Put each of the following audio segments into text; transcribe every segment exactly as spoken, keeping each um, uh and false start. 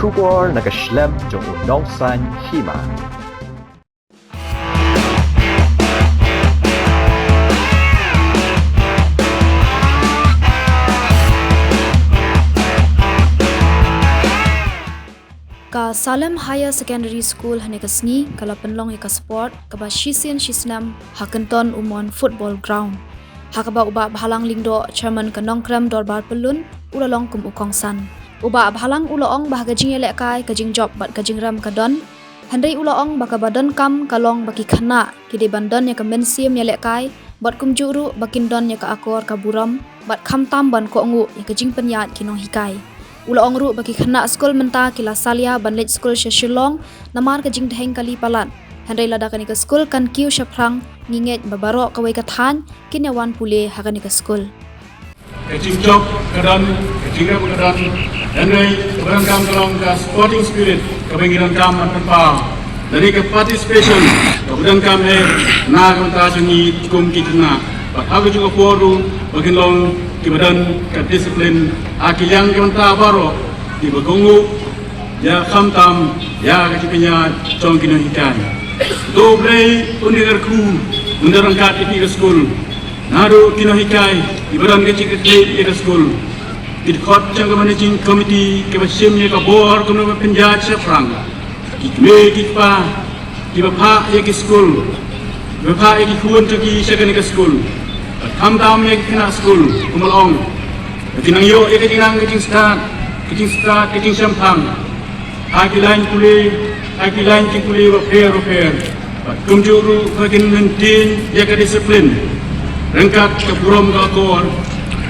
Khubor na ka shlem jong u nongsan hima. Ka Salem Higher Secondary School hane ka sngi ka la pynlong ïa ka sport kaba shisien shisnem ha Kynton Umon Football Ground, ha kaba u Bah Bhalang Lyngdoh, Chairman ka Nongkrem Dorbar Pyllun, u la long kum u kongsan. U Bah Bhalang u la ong ba ha ka jingïalehkai ka jingjop bad ka jingrem ka don, hynrei u la ong ba kaba donkam ka long ba ki khynnah ki dei ban don ïa ka mynsiem ïalehkai bad kumjuh ruh ba kin don ïa ka akor ka burom bad khamtam ban kohnguh ïa ka jingpynïaid ki nonghikai. U la ong ruh ba ki khynnah skul mynta ki la salia ban leit skul sha Shillong namar ka jingdheng kali palat. Hynrei lada kane ka skul kan kiew shaphrang, ngi ngeit ba baroh kawei ka thaiñ kin ïa wan pule ha kane ka skul. Ka jingjop ka don, ka jingrem ka don, hynrei kaba donkam ka long ka sporting spirit kaba ngi donkam ban pynpaw. Lane ka participation kaba donkam eh na ka bynta jong ngi kum ki khynnah. Bad ha kajuh ka por ruh ba kin long kiba don ka discipline ha ki liang ki bynta baroh, kiba kohnguh ïa khamtam ïa ka jingpynïaid jong ki nonghikai. To U Blei un ïa kyrkhu, un ïa ryngkat ïa phi ka skul. Naduh ki nonghikai kiba don ka jingkitkhlieh ïa ka skul, ki dkhot jong ka managing committee kiba shim ïa ka bor kumno ban pynïaid shaphrang, ki kmie ki kpa kiba phah ïa ki skul, kiba phah ïa ki khun jong ki sha kane ka skul, bad khamtam ïa ki khynnah skul, kumba la ong, ba kin nang ïoh ïa ka jingnang ka jingstad, ka jingstad ka jingshemphang ha ki lain pule, ha ki lain jingpule bapher bapher. Bad kumjuh ruh ba kin maintain ïa ka discipline ryngkat ka burom ka akor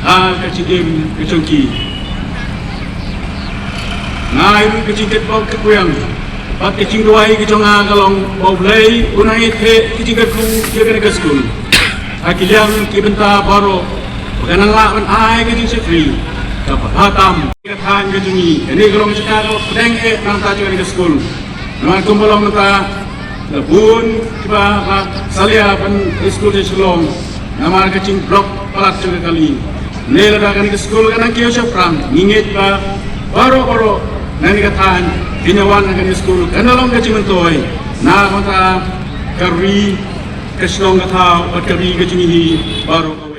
ha ka jingim ka jong ki. Nga ai ruh ka jingkyrpad ka kyrpang bad ka jingduwai ka jong nga ka long ba U Blei un ai theh ka jingkyrkhu ïa kane ka skul ha ki liang ki bynta baroh, ba kan nang lah ban ai ka jingshakri kaba bha tam ïa ka thaiñ ka jong ngi. Kane ka long jaka kaba pdeng eh nangta jong kane ka skul. Namar kumba long mynta, la bun kiba la salia ban leit skul sha Shillong namar ka jingblock palat jong ka kali. Ne lada kane ka skul kan nang kiew shaphrang, ngi ngeit ba baroh baroh na kane ka thaiñ kin ïa wan ha kane ka skul, kan da long ka jingmyntoi na ka bynta ka ri, ka shnong ka thaw bad ka ri ka jong ngi hi baroh.